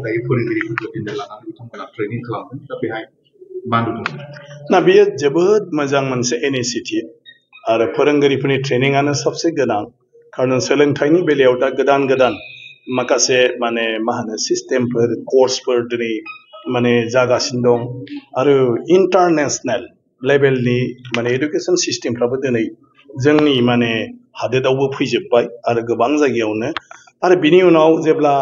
दायो फोरोंगिरिफोरखौ दिन्दां लानानै बिथांमोना ट्रेनिं खालामदों दा बेहाय मा नुदों ना बेयो जोबोद मोजां मोनसे इनिशिएटिभ आरो फोरोंगिरिफोरनि ट्रेनिंआनो सबसे गोनां खारन सोलोंथाइनि बेलायाव दा गोदान गोदान माखासे माने मा होनो सिस्टेमफोर कर्सफोर दिनै माने जागासिनो दं आरो इन्टारनेशनेल लेभेलनि माने एडुकेशन सिस्टेमफ्राबो दिनै जोंनि माने हादोरावबो फैजोबबाय आरो गोबां जायगायावनो आरो बिनि उनाव जेब्ला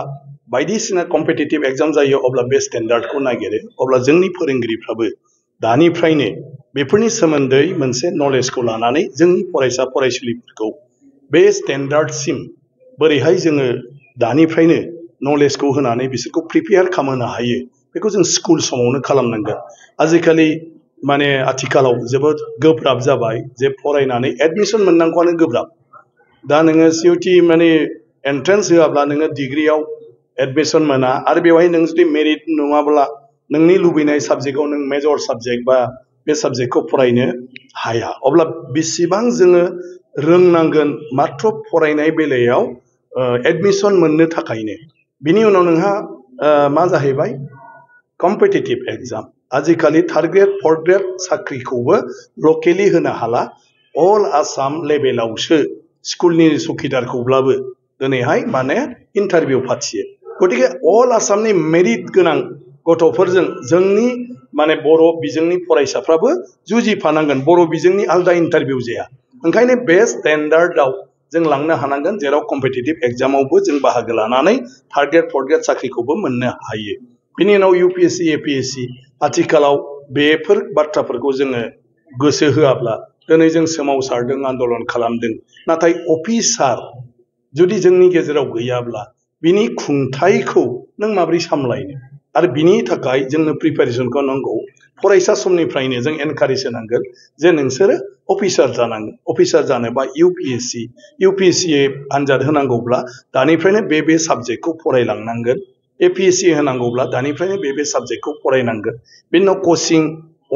बायदिसिना कम्पिटिटिभ एग्जाम जायो अब्ला बे स्टेन्डार्डखौ नागिरो अब्ला जोंनि फोरोंगिरिफ्राबो दानिफ्रायनो बेफोरनि सोमोन्दै मोनसे नलेजखौ लानानै जोंनि फरायसा फरायसुलिफोरखौ बे स्टेन्डार्डसिम बोरैहाय जोङो दानिफ्रायनो नलेजखौ होनानै बिसोरखौ प्रिपेयार खालामनो हायो बेखौ जों स्कुल समावनो खालामनांगोन आजिखालि माने आथिखालाव जोबोद गोब्राब जाबाय जे फरायनानै एडमिसन मोननांगौआनो गोब्राब दा नोङो सिइउटि माने एन्ट्रेन्स होआब्ला नोङो डिग्रियाव एडमिसन मोना आरो बेवहाय नों जुदि मेरिट नङाब्ला नोंनि लुबैनाय साबजेक्टआव नों मेजर साबजेक्ट बा बे साबजेक्टखौ फरायनो हाया अब्ला बेसेबां जोङो रोंनांगोन मात्र फरायनाय बेलायाव एडमिसन मोननो थाखायनो बिनि उनाव नोंहा मा जाहैबाय कम्पिटिटिभ एग्जाम आजिखालि थार्ड ग्रेड फर्थ ग्रेड साख्रिखौबो लकेलि होनो हाला अल आसाम लेभेलावसो स्कुलनि सुखिदारखौब्लाबो दिनैहाय माने इन्टारभिउ फाथियो गतिके अल आसामनि मेरिट गोनां गथ'फोरजों जोंनि माने बर' बिजोंनि फरायसाफ्राबो जुजिफानांगोन बर' बिजोंनि आलदा इन्टारभिउ जाया ओंखायनो बे स्टेन्डार्डआव जों लांनो हानांगोन जेराव कम्पिटिटिभ एग्जामावबो जों बाहागो लानानै थार्ड ग्रेड फर्थ ग्रेड साख्रिखौबो मोननो हायो बिनि उनाव UPSC APSC आथिखालाव बेफोर बाथ्राफोरखौ जोङो गोसो होआब्ला दिनै जों सोमावसारदों आन्दलन खालामदों नाथाय अफिसार जुदि जोंनि गेजेराव गैयाब्ला बिनि खुंथायखौ नों माबोरै सामलायनो आरो बिनि थाखाय जोंनो प्रिपारेसनखौ नांगौ फरायसा समनिफ्रायनो जों एनकारेज होनांगोन जे नोंसोरो अफिसार जानांगोन अफिसार जानोबा UPSC आनजाद होनांगौब्ला दानिफ्रायनो बे साबजेक्टखौ फरायलांनांगोन APSC होनांगौब्ला दानिफ्रायनो बे साबजेक्टखौ फरायनांगोन बिनि उनाव कचिं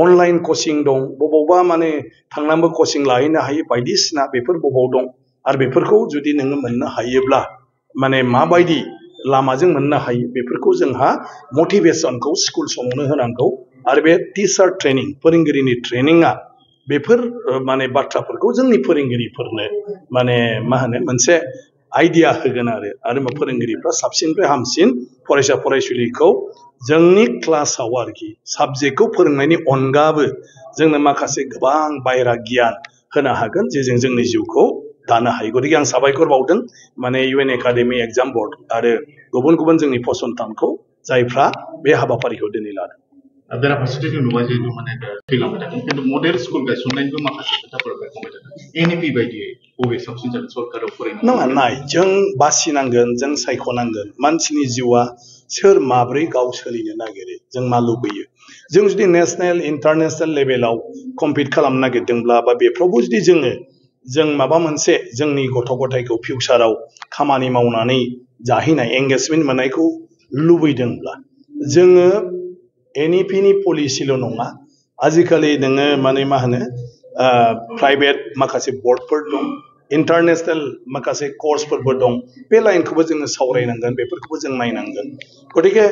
अनलाइन कचिं दं बबावबा माने थांनानैबो कचिं लाहैनो हायो बायदिसिना बेफोर बबाव दं आरो बेफोरखौ जुदि नोङो मोननो हायोब्ला माने माबायदि लामाजों मोननो हायो बेफोरखौ जोंहा मटिभेशनखौ स्कुल समावनो होनांगौ आरो बे टिचार ट्रेनिं फोरोंगिरिनि ट्रेनिंआ बेफोर माने बाथ्राफोरखौ जोंनि फोरोंगिरिफोरनो माने मा होनो मोनसे आइडिया होगोन आरो फोरोंगिरिफ्रा साबसिननिफ्राय हामसिन फरायसा फरायसुलिखौ जोंनि क्लासाव आरोखि साबजेक्टखौ फोरोंनायनि अनगाबो जोंनो माखासे गोबां बायरा गियान होनो हागोन जेजों जोंनि जिउखौ दानो हायो गतिके आं साबायखर बावदों माने UN एकाडेमि एग्जाम बर्ड आरो गुबुन गुबुन जोंनि फसंथानखौ जायफ्रा बे हाबाफारिखौ दिनै लादों बेराफारसेथिं जों नुबाय जे माने थैलांबाय थादों खिन्थु मडेल स्कुल गायसननायनिबो माखासे खोथाफोर बेरखांबाय थादों NEP बायदियै बबे साबसिन जागोन सरकाराव फरायनाय नङा नाय जों बासिनांगोन जों सायख'नांगोन मानसिनि जिउआ सोर माब्रै गाव सोलिनो नागिरो जों मा लुबैयो जों जुदि नेशनेल इन्टारनेशनेल लेभेलाव कम्पिट खालामनो नागिरदोंब्ला बा बेफ्रावबो जुदि जों माबा मोनसे जोंनि गथ' गथायखौ फिउचाराव खामानि मावनानै जाहैनाय एंगेजमेन्ट मोननायखौ लुबैदोंब्ला जोङो NEP नि पलिसिल' नङा आजिखालि नोङो माने मा होनो प्राइभेट माखासे बर्डफोर दं इन्टारनेशनेल माखासे कर्सफोरबो दं बे लाइनखौबो जोङो सावरायनांगोन बेफोरखौबो जों नायनांगोन गतिके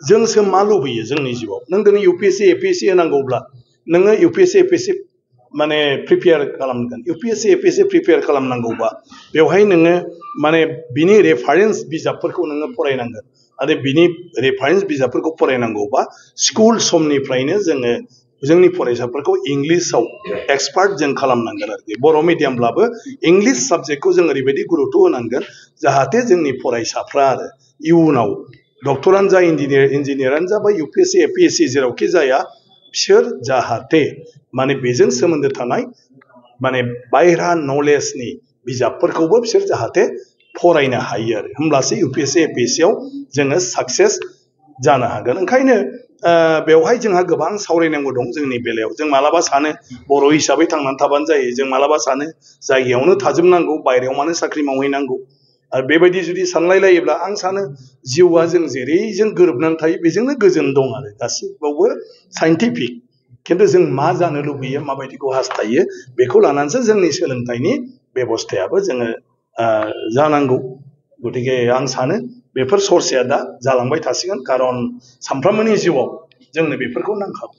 जोंसो मा लुबैयो जोंनि जिउआव नों दिनै UPSC APSC होनांगौब्ला नोङो UPSC APSC माने प्रिपेयार खालामगोन UPSC APSC प्रिपेयार खालामनांगौबा बेवहाय नोङो माने बिनि रेफारेन्स बिजाबफोरखौ नोङो फरायनांगोन आरो बिनि रेफारेन्स बिजाबफोरखौ फरायनांगौबा स्कुल समनिफ्रायनो जोङो जोंनि फरायसाफोरखौ इंलिसाव एक्सपार्ट जों खालामनांगोन आरोखि बर' मिडियामब्लाबो इंलिश साबजेक्टखौ जों ओरैबायदि गुरुत्व होनांगोन जाहाथे जोंनि फरायसाफ्रा आरो इयुनाव डक्टरानो जा इन्जिनियारानो जा बा UPSC APSC जेरावखि जाया बिसोर जाहाथे माने बेजों सोमोन्दो थानाय माने बायह्रा नलेजनि बिजाबफोरखौबो बिसोर जाहाथे फरायनो हायो आरो होमब्लासो UPSC APSC आव जोङो साक्सेस जानो हागोन ओंखायनो बेवहाय जोंहा गोबां सावरायनांगौ दं जोंनि बेलायाव जों मालाबा सानो बर' हिसाबै थांनानै थाबानो जायो जों मालाबा सानो जायगायावनो थाजोबनांगौ बायरायाव मानो साख्रि मावहैनांगौ आरो बेबायदि जुदि सानलायलायोब्ला आं सानो जिउआ जों जेरैजों गोरोबनानै थायो बेजोंनो गोजोन दं आरो गासिबावबो साइन्टिफिक खिन्थु जों मा जानो लुबैयो माबायदिखौ हास्थायो बेखौ लानानैसो जोंनि सोलोंथाइनि बेबस्थायाबो जोङो जानांगौ गतिके आं सानो बेफोर सरसाया दा जालांबाय थासिगोन खारन सानफ्रोमबोनि जिउआव जोंनो बेफोरखौ नांखागौ